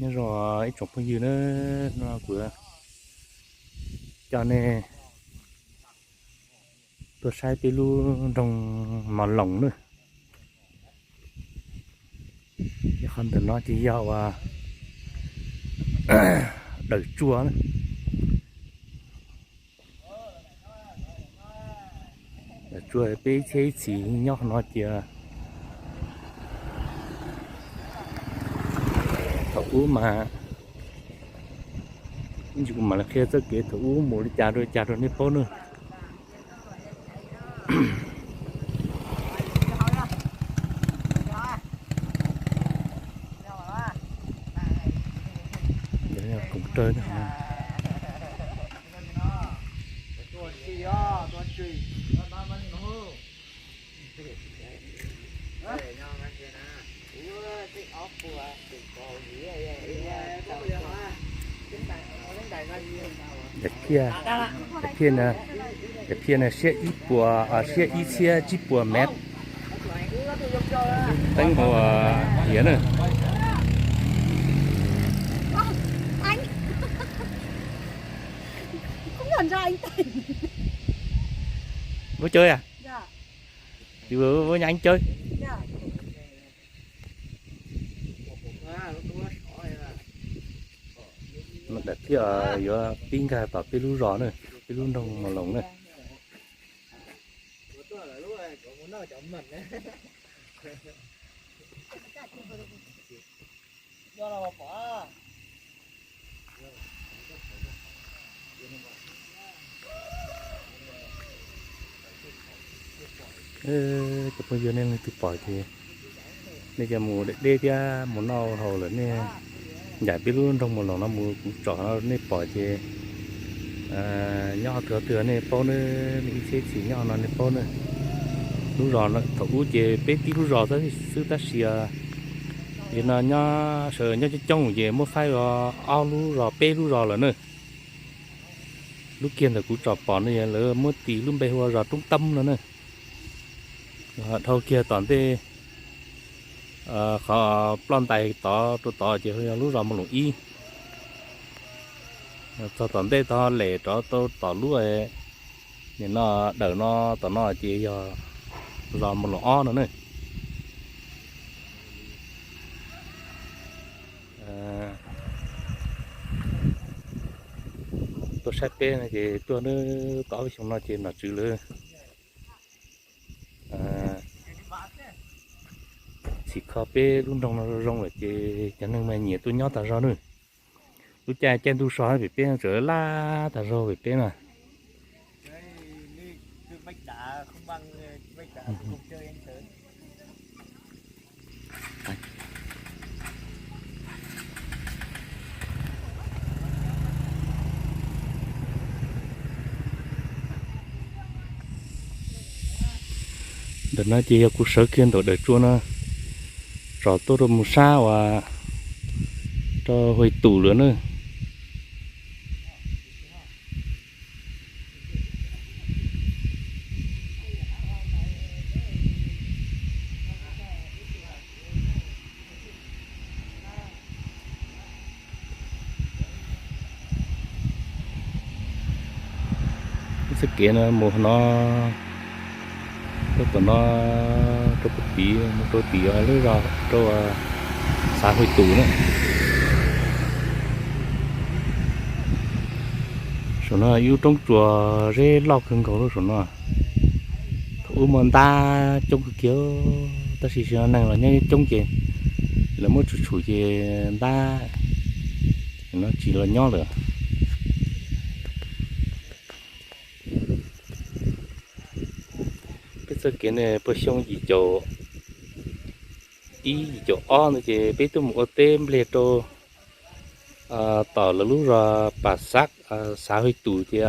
Nyob zoo ib tsoom phooj ywg na, no kuv coj nej tuaj saib peb lub nroog Mos Loos na. Qhov ntawm no ces yog ua Dawm Tsuaj. Dawm Tsuaj peb ib txhiab ib txhis nyob qhov no ces thaum ub mas, kuv mam li qhia txoj kev thaum ub mus li cas rau li cas rau nej paub nawb. Daim phiaj, daim phiaj no siab ib puas, siab ib txhiab tsib puas mev. Teeb ua hiav na. Vuab cawv a? Vuab nyab cawv. Daim phiaj yuav pib nkag tom peb lub zos na, peb lub nroog Mos Loos na. Cov phooj ywg, nej leej twg pom ces nej cov mus deb deb thiab mus noj haus lawm, nej ncaim peb lub nroog Mos Loos no mus kuv tsom no nej pom ces nyob qhov twg qhov twg nej paub na, nej ib txhiab ib txhis nyob no nej paub na. Lub zos thaum ub ces peb tib lub zos xwb tab sis yog no nyob sawv nyob coob coob ces muab faib ua ob lub zos peb lub zos lawm na. Lub kiag ntawm kuv tsom pom no lawv muab tis lub npe hu ua zos Roob Toob no na. Dhau kiag tom ntej qhov ploj ntais tod rau tod ces yog lub zos Mos Loos ib. Txog tom ntej tod lem rov tau tom lub, nim no dawm no tom no ces yog zos Mos Loos ob no na. Tuaj saib peb no ces tuaj nws tau ob peb xyoo no ces nom tswv lawv txhim kho peb lub nroog no zoo zoo lawm ces cov neeg mas nyiam tuaj nyob tas zog na. Lub caij caij ntuj so pem peb tseem laj tas zog pem peb mas. Ntawm no ces yog kuv sawv kiag ntawm Dawm Tsuaj no, tsom tuaj rau mus sab uas rau Huay Tus lawm na. Txoj kev no mus no, rau tom no, rau puag tid mus rau tim lub zos rau xav Huay Tus na. Saum no ib lub roob tsuas zeb loj kawg nkaus lub saum no. Thaum ub muaj ntab coob kawg kiag, tab sis tam sim no neeg los nyob coob ces lawv muab tshum tshum ces ntab no tsis los nyob lawm. Peb txoj kev ne puag xyoo yim caum ib yim caum ob ntawd ces peb tuaj mus ua teb nplej rau tom lawv lub zos Pas Xav, xav Huay Tus ces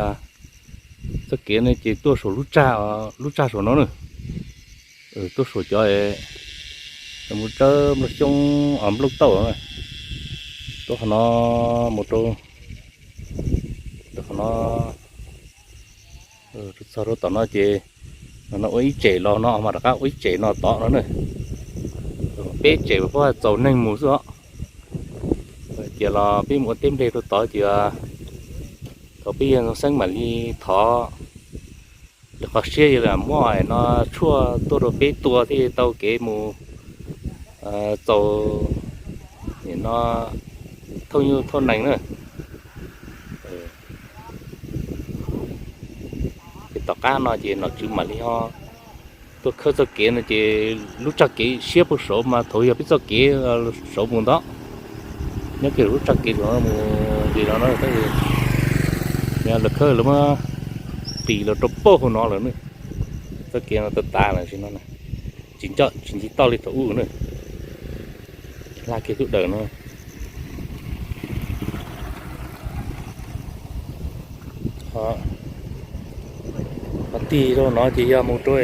txoj kev ne ces tuaj saum lub tsag, lub tsag saum no na. Tuaj saum cov mus tsawb nplooj xyoob, nplooj tauj, tuaj qhov no mus rau, rau qhov no, txog rau tom no ces no ua ib tsem los no mas rov qab ua ib tsem no tod no na. Peb tsem puag txaus neeg mus xwb os. Ces los peb mus ua teb nplej rau tod ces thaum peb yog Ntxoov Xeeb mam li thov lawv qhov siab yog muab no tshuaj tuaj rau peb tua thiaj tau kev mus txaus no thauj nyuj thauj nees na. Ces tom qab no ces nom tswv mam li ho tuaj khawb txoj kev no ces lub tsag kev siab puag saud mas thaum yog peb txoj kev saud mus ntawd, nyob kiag lub tsag kev saud mus li no na, lawv khawb lawv muab qis los rau pauj hauv no lawm na. Txoj kev no tas tas lawm, tsis nco tsis nce toj li thaum ub na. Hla kiag tub dawm no. Qhov tig rau no ces yog mus rau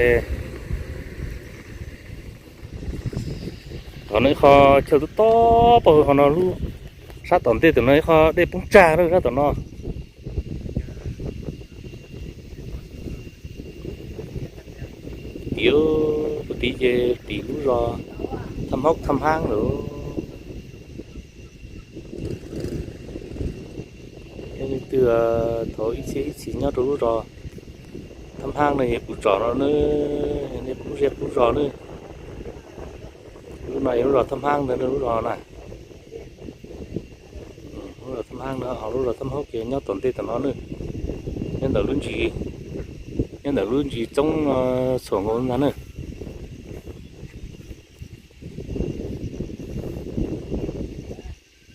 qhov no ib qho chaw tob tob pag hauv no lub sab tom ntej tom no ib qho dej poob tsag na sab tom no. Tim, tim ces tim lub zos Thaj Hmoob Thaj Hmab lawm. Leej twg thaum ib txhiab ib txhis nyob rau lub zos Thaj Hmab no es kuv tsom no na, nej pub zej pub zos na. Lub no yog lub zos Thaj Hmab ntawd na, lub zos na. Lub zos Thaj Hmab no ho lub zos Thaj Hmoob ces nyob tom ntej tom no na, nyob ntawm lub ntsis, nyob ntawm lub ntsis txoob txhuam nkaus ntag na.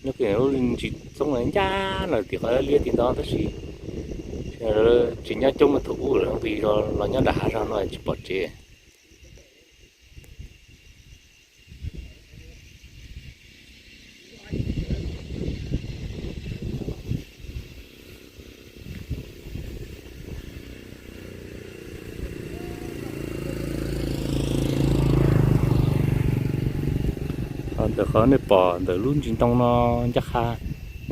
Nyob kiag lub ntsis txoob ncaj lawm tim qhov liab tim ntawd tab sis tsis nyob coob mas thaum ub lawm nqis los nyob nram hav zog no tsis pom tsev. Ntawm qhov nej pom ntawm lub ntsis ntoo no ncaj qha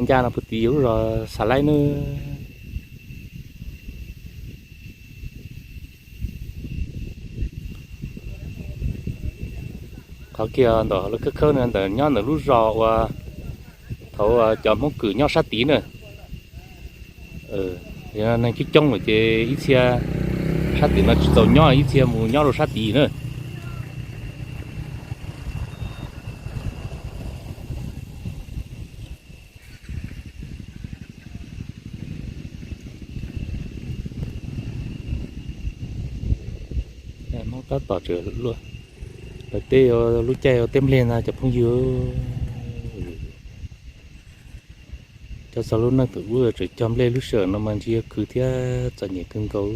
ncaj no puag tim yog lub zos Xa Laib na. Qhov kiag ntawm lawv khawb khawb no ntawm nyob ntawm lub zos uas thaum cov Hmoob Kwm nyob sab tid na. Neeg coob coob lawm ces ib txhia sab tim no tsis txaus nyob ib txhia mus nyob rau sab tid na. Hmoob tab tom tseem luaj, lawv teb lub caij ua teb nplej ntag cov phooj ywg. Cov txog lub neej thaum ub tseem cog nplej lub sij hawm no mas ntshe yuav khwv thiab txom nyem kawg nkaus.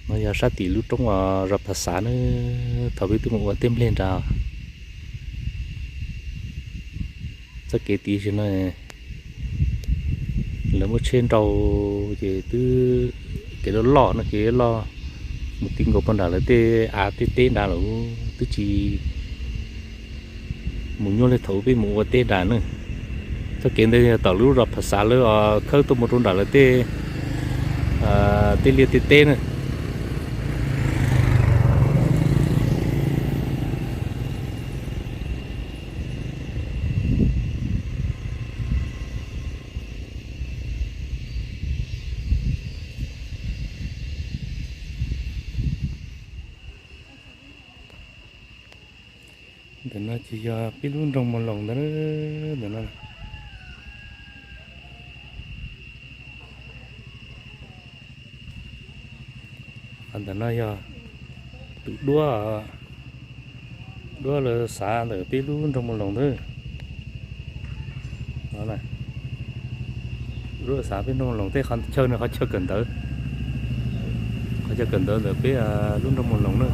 No yog sab tim lub roob uas zos Phav Xav na, thaum peb twb mus ua teb nplej nrad. Txoj kev tid no lawv muab tsheb nrau ces twb kev loj loj no, kev loj mus ti nkaus pog nram lawv tej av tej teb nrad lawm, twb tsis mus nyuaj li thaum peb mus ua teb nrad na. Txoj kev ntawd yog tom lub zos Phav Xav lawv khawb tuaj mus rau nram lawv tej, tej liaj tej teb na. Ntawm no ces yog peb lub nroog Mus Loos ntawd, ntawm no. Ntawm no yog tus duab, duab lawv xav ntawm peb lub nroog Mus Loos ntawd. Lub xav peb nroog Mus Loos tej qhov chaw no qhov chaw kawm ntawv, qhov chaw kawm ntawv ntawm peb lub nroog Mus Loos na.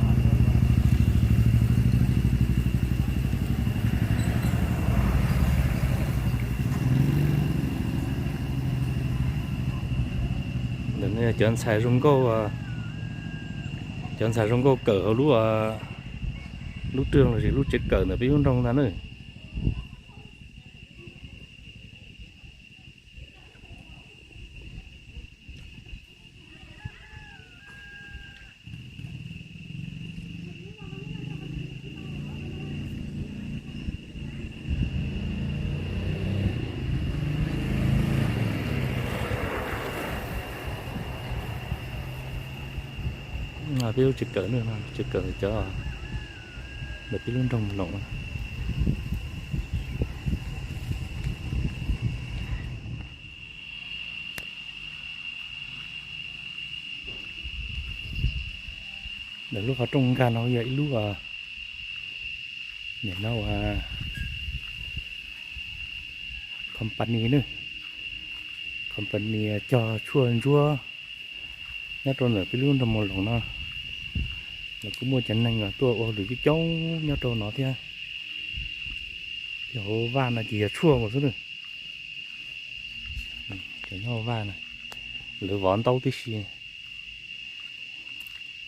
Ntawm no yog cov ntxhais zoo nkauj, cov ntxhais zoo nkauj kawm hauv lub, lub rwg lossis lub tsev kawm ntawm peb lub nroog ntag na. Peb lub tsev kawm, tsev kawm cov ntawm peb lub nroog Mus Loos. Ntawm lub qhov rooj nkag no yog ib lub, nim no ua company ne, company cog tshuaj ntsuab nyob rau ntawm peb lub nroog Mus Loos no. Lawv kuj muaj cov neeg tuaj ua hauj lwm coob coob nyob rau no thiab. Ces hauv vaj no ces yog tshuaj nkaus xwb na. Cov nyob hauv vaj na, lawv vov ntaub tib si,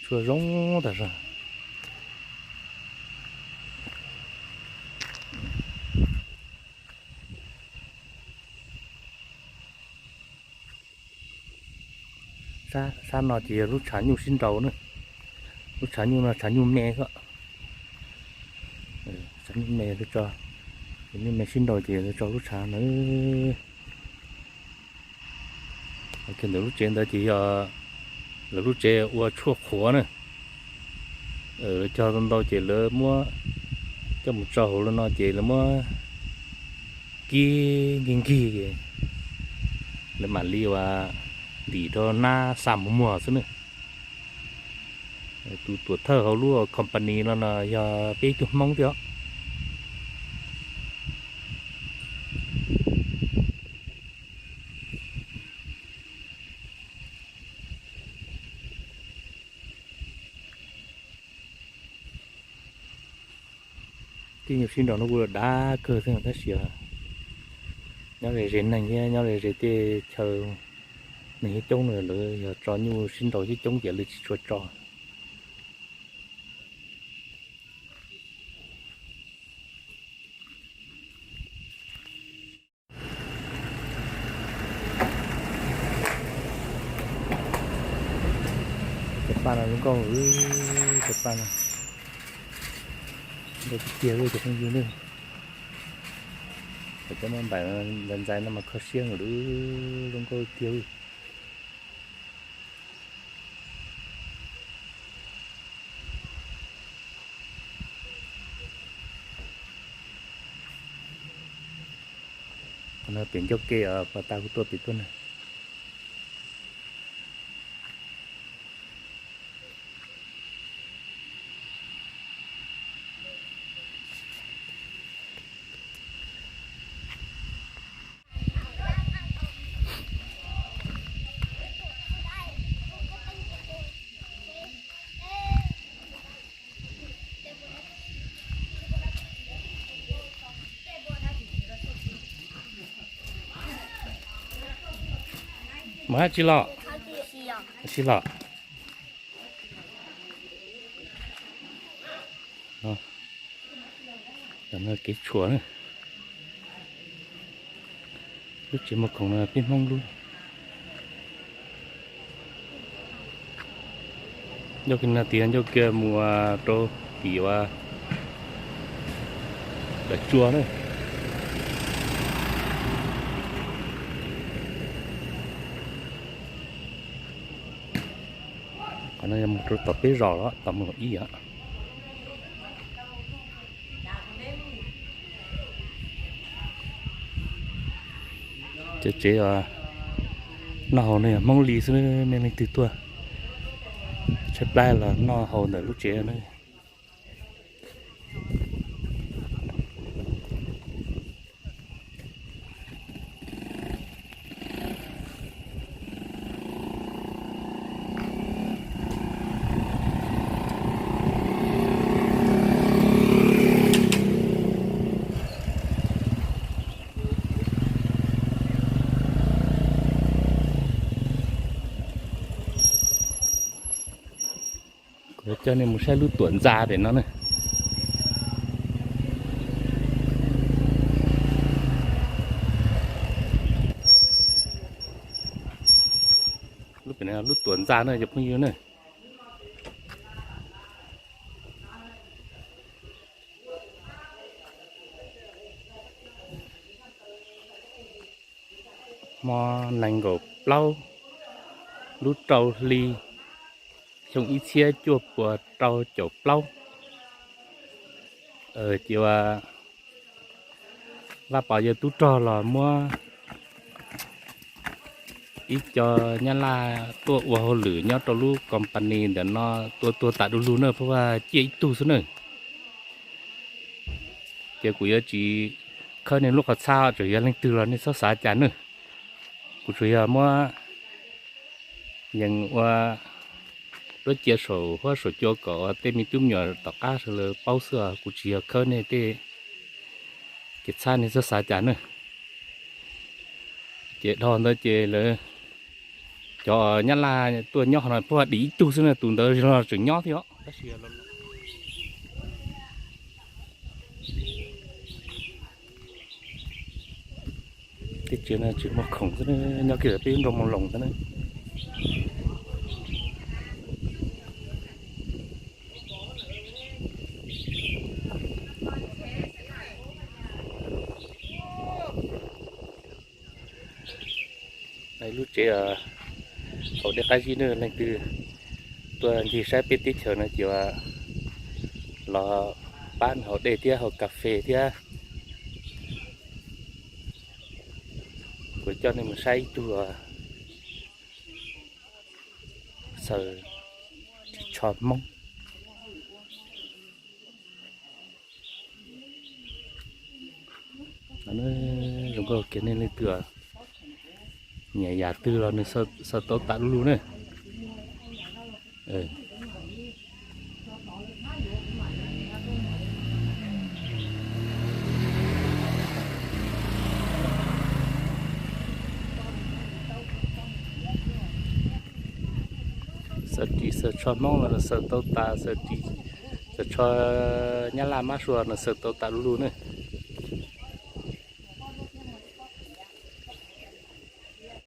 tshuaj zoo tas zog. Sab no ces yog lub tshav nyuj sib nraus na. Lub tshav nyuj no tshav nyuj me xwb. Tshav nyuj me, nyuj me sib nraus ces tso lub tshav na. Ntawm lub tsev ntawd ces yog lawv lub tsev ua tshuaj qhuav na. Lawv cog tau ntau ces lawv muab coj mus tso hauv lawm no ces lawv muab kib nkig nkig ces lawv mam li ua ntim rau nab xa mus muag xwb na. Tus tuam thawj hauv lub company no no yog peb ib tug Hmoob thiab os. Tej nyuj sib nraus no kuj dav kawg thiab tab sis nyob ze ze neeg thiab nyob ze ze tej chaw neeg coob coob no lawv yog tso nyuj sib nraus coob coob ces lawv tsis tshua tso. Cov paj no zoo nkauj, cov paj no nkauj tiag tiag cov phooj ywg ne. Cov maj npaim ntxais ntxais no mas kho siab nkaus li, zoo nkauj tiag. Qhov no pem ncauj ke os, pas tas kuv tuaj pem tuaj na. Mus hab tsi los? Tsi los. Kev tshuam na. Lub tsev muag khoom no peb Hmoob lub. Ncauj kiag no tias ncauj kiag mus rau tim ua daim tsua na. Qhov no yog mus rau tom peb zos los tom mus ib yam. Cov tsev noj haus no yog Hmoob li xwb, nej leej twg tuaj tshaib plab los noj haus ntawm lub tsev na. Kuv coj nej mus saib lub tuam ntxa pem no na. Lub pem no lub tuam ntxa na cov phooj ywg na. Hmo nees nkaum plaub lub rau hli xyoo ib txhiab cuaj puas rau caum plaub, ces Vaj Pov yawg tub rog los muab ib co Nyab Laj tuaj ua hauj lwm nyob rau lub company ntawm no tua tuag tas du lug na, pheej Vaj ciaj ib tug xwb na. Ces kuv yuav tsis khawb nej lub qhov txhab, tsuas yog leej twg los nej txhob xav cas na. Kuv tsuas yog muab yees ua duab cia saum huab saum cua kom tej me tub me nyuam tom qab sawv lawv paub xwb os, kuv tsis yog khawb nej tej kev txhab, nej txhob xav cas na. Ces dhau ntawd ces lawv cov Nyab Laj tuaj nyob qhov no pheej dim ib tug xwb na, tus ntawd los tseem nyob thiab os, tab sis tej tsev no tsis muaj khoom xwb, nyob kiag peb lub nroog Moo Loos xwb na. Lub tsev haus dej qab zib na, leej twg tuaj ncig saib peb teb chaws no ces los pab haus dej thiab haus kas fes thiab. Kuv coj nej mus saib ib tug xaws ris tsho Hmoob. Zoo nkauj kiag, nej leej twg nyiam yam twg los nws xaws tau tas du lug na. Xaws ris xaws tsho Hmoob los nws xaws tau tas, xaws ris xaws tsho Nyab Laj mab sua nws xaws tau tas du lug na.